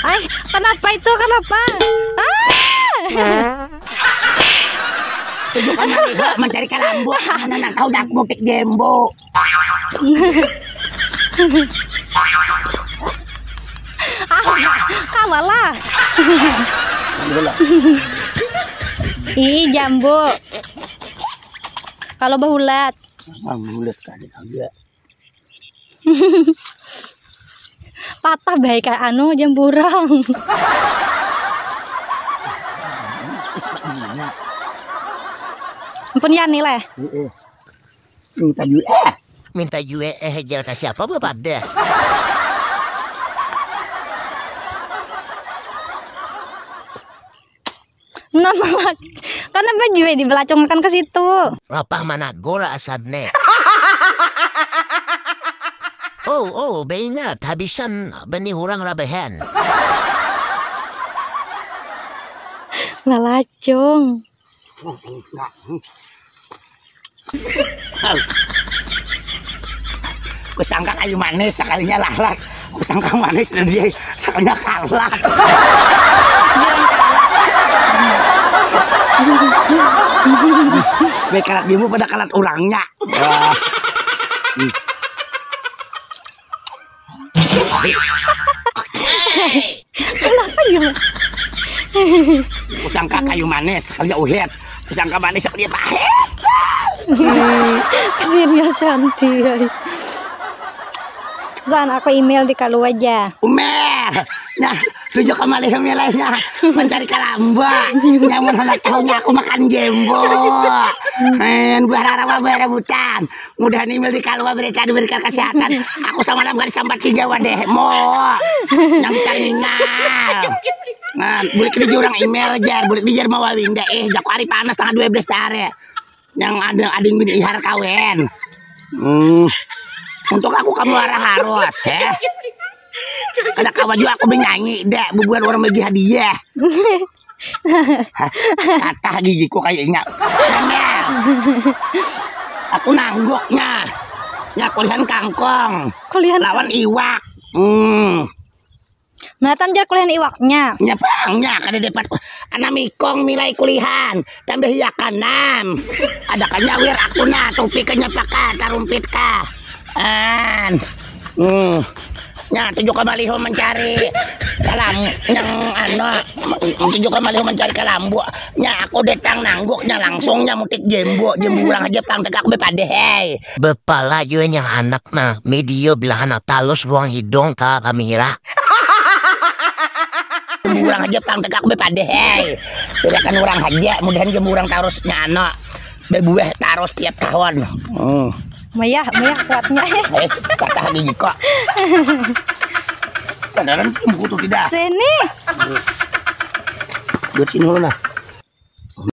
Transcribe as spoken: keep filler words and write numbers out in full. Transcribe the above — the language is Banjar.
Ay, kenapa itu? Kenapa? Ah! Tunjukkan maliho mencari kalambu. Mana nak tahu dak mutik jembo. Kawalah. Ih, jambu. Kalau behulat. Behulat kali kagak. Patah baik anu jamburang. Ampun ya nih leh. Minta duit eh. Minta duit eh, jar ka siapa bapak deh. Nah, malah kenapa juga dibelacongkan ke situ? Lapah mana gora asabne. Oh, oh, beingat habisan benih orang rabehan. Lalacung. Kusangka kayu manis, sekalinya lalat. Kusangka manis dan dia sekalinya kalat. Baik kalat dimu pada kalat orangnya. Wah. Kenapa ya? Kusangka kayu manis, sekalinya ulet. Kusangka manis, sekalinya pahit. Kasiannya Santi. Pesan aku email di kalu aja. Umer. Nah, tunjuk kembali emailnya. Mencari kalamba. Nyaman hendak tahunya aku makan jembo. Men buah rarawa buah rambutan. Mudahan email di kalua berita diberikan kesehatan. Aku samalam kada sampat si Jawa deh. Mo. Yang terminal. Nah, bulik di jurang email jar, bulik di jar mawa winda eh jaku hari panas tanggal dua belas tare. Yang ada ading bini ihar kawen. Hmm. Untuk aku kamu arah harus, heh. Kada kawa juga aku menyanyi dak bubuhan orang bagi hadiah. Patah gigiku kayaknya. Aku nangguknya. Ya kulihan kangkong. Kulihan lawan iwak. Hmm. Mana tam jar kulihan iwaknya? Nya pang nya kada dapat ku. Anam ikong milai kulihan tambah ya kanam. Ada kanyawir aku nah tupi kanya paka tarumpit ka. An. Hmm. Nya tujuh kamaliho mencari kalam yang anu tujuh kamaliho mencari kalambu. Nya aku datang nangguknya langsungnya mutik jembo jembo orang aja pang tegak bepadeh hei. Bepala jua nya anak nah medio bilahan talus buang hidung ka kamera. Jemburang aja pang tegak be padeh hei. Beriakan orang aja mudahan jemburang tarus nyano bebuah tarus tiap tahun. Hmm. Mayah, mayah kuatnya. Eh, patah gigi kok. Padahal buku tuh tidak. Sini. Buat sini dulu lah.